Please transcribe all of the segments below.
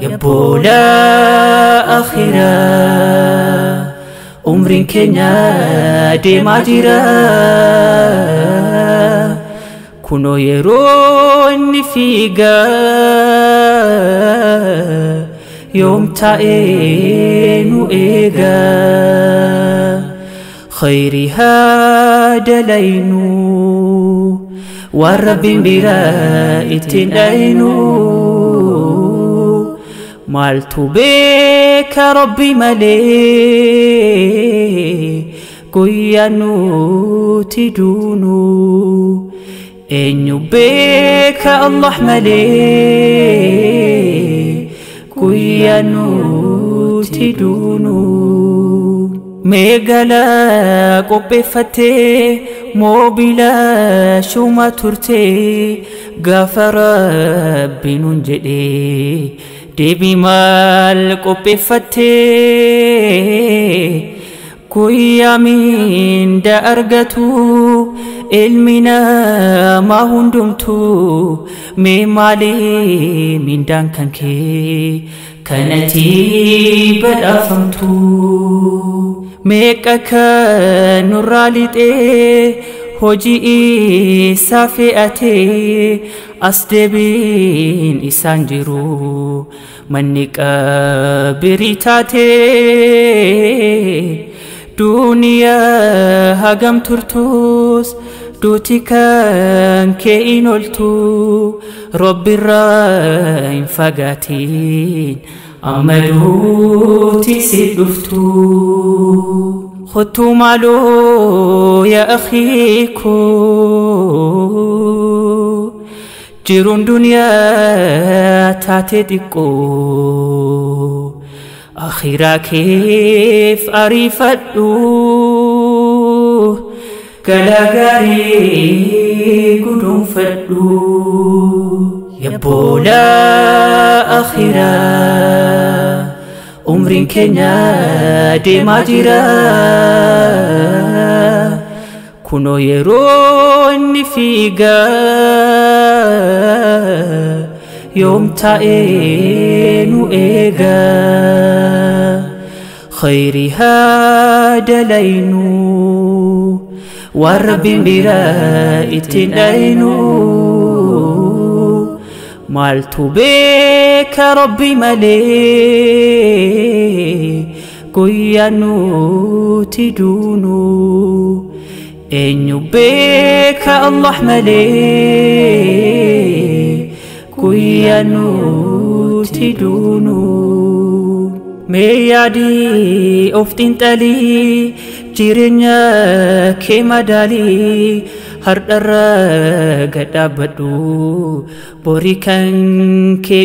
Yabbola akhiraa umriin keenya deemaa jira. Kunoo yeroo inni fiigaa yoom taa'ee nu eegaa. Khayri haa dalaynu waan Rabbiin biraa ittiin dhaynu. Maaltu beeka Rabbi malee guyyaa nuti duunu. Eenyu beeka Allah malee guyyaa nuti duunu. Mee gala qopheeffattee moobila shuma turtee gaafa Rabbi nuun jedhee deebii maal qopheeffattee guyyaa minda argatu ilmi namaa hundumtuu mee maalii mindaan kan kee kanatti badhaafamtu. Meeqa kan nurraa lixee hojii isaa fe'atee as deebiin isaan jiru manni qabrii taatee. Duniyaa hagam turtus duuti kan kee hin ooltu Rabbirraa hin fagaatin amma duuti si dhuftu. Kottuu maaloo yaa akhii koo jiruun duniyaa taate xiqqoo akhiraa keef ariifadhu galaa gaarii guduunfadhu. Yabbola akhiraa umriin keenya deemaa jira. Kunoo yeroo inni fiigaa yoom taa'ee nu eegaa. Khayri haa dalaynu waan Rabbiin biraa ittiin dhaynu. Maaltu beeka Rabbi malee guyyaa nuti duunu. Eenyu beeka Allah malee guyyaa nuti duunu. Mee yaadii of xiinxalii jireenya kee madaalii hardharra gad dhaabbadhu borii kan kee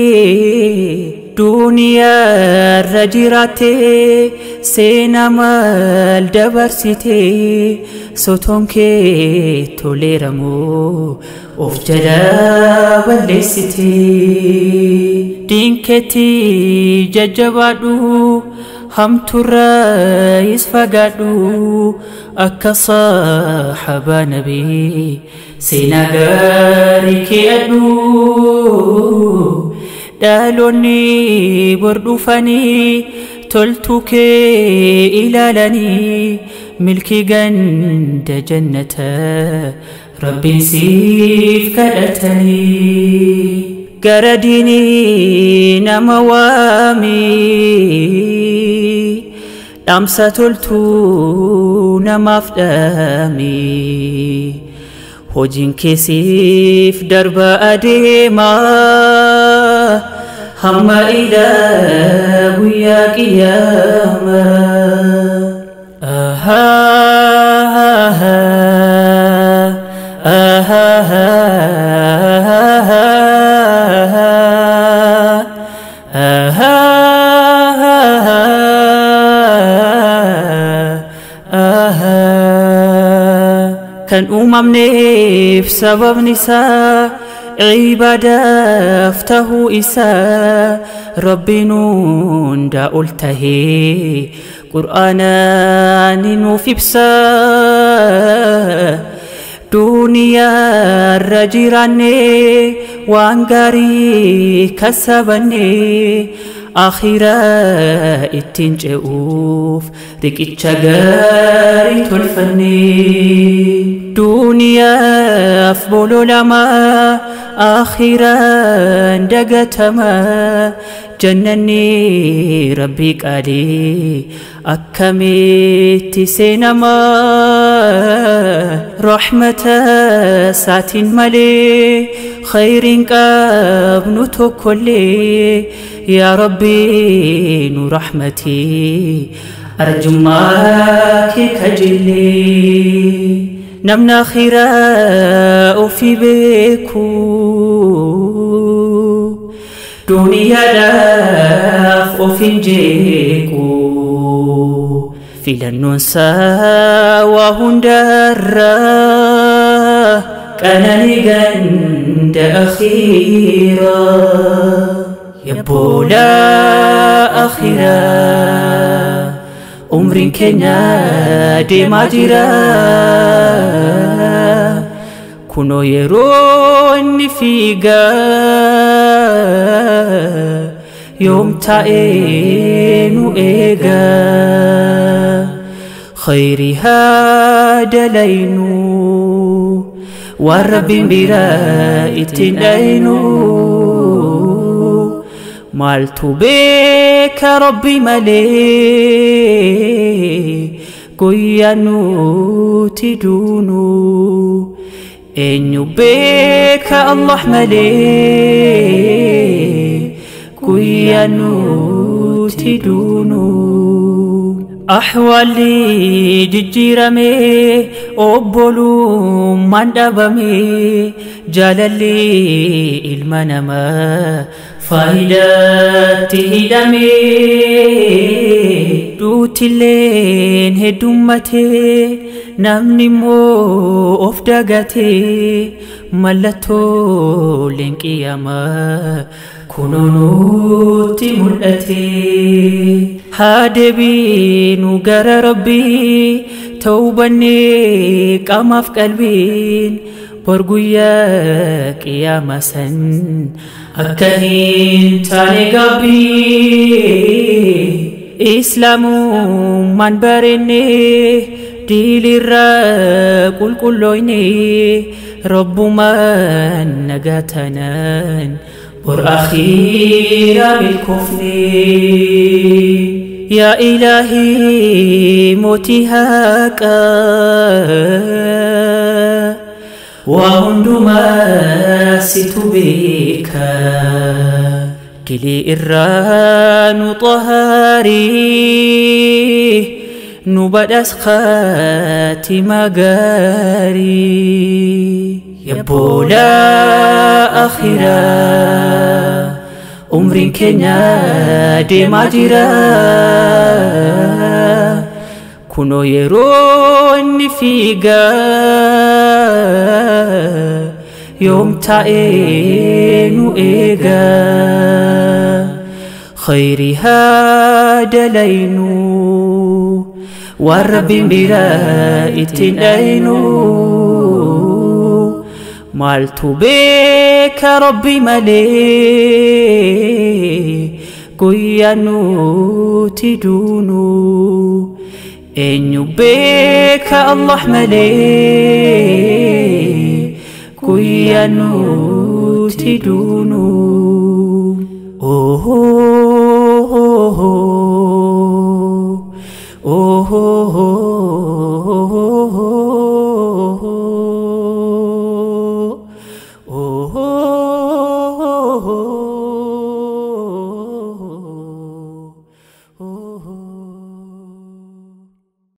ilaalii. Duniyaarra jiraattee seenaa maal dabarsitee sotoon kee toleera moo of jala balleessitee. Diinkeetti jajjabaadhu hamtuurraayis fagaadhu akka saxaabaa nabii seenaa gaarii kee'adhu. Dhaloonni bor dhufanii toltuu kee ilaalanii milkii ganda jannata Rabbiin siif kadhatanii. Gara diinii nama waami dhaamsa toltuu namaaf dhaami. Hojiin keessiif darba adeema hamma ilaa guyyaa qiyaamaa. Kan uumamneef sababni isaa عبادة افتهو إسا ربي نون دا قلته قرآنا نوفي بسا دنيا الرجراني وانغاري كسبني آخرة اتنجئوف ركتش غاري تلفني دنيا أفبولو لما آخرة دقتما جنني ربي قالي أكميت سينما رحمة سات ملي خير قابن تكلي يا ربي نرحمتي أرجماك كجلي نمنا خيرا في بيكو دنيا لاف وفنجيكو في لننسى وهندرا كان لجند أخيرا يبولا أخيرا عمر كنا دي ماجرا كنو يرون فيغا يوم تائنو إيغا خيرها دلينو والرب برائتين أينو مالتو بك ربي ملي قيانو تدونو إنو بك الله ملي قيانو تدونو أحوالي ججيرمي أبولو من دبمي جلالي المنما فايدته دمي دوتلين هدومتي نمني مو أفدغتي ملتو لنقياما كنونوتي ملأتي هادبي نغر ربي توبني قام في قلبي برقيا قيامة سن أكهين تاني قبي إسلام من برني ديل الرقل كلويني رب من نجاتنا بر أخيرا بالكفر يا إلهي موتي هكا وهندما ستبيك كلي إران طهاري نبدأ خاتم غاري يبولا أخيرا عمر كنا دي ماجرا كنو يرون فيغا يوم تائنو إيغا خيرها دلينو والرب برائتين أينو مالتو بك ربي ملي قيانو تدونو إنو بك الله ملي قيانو تدونو.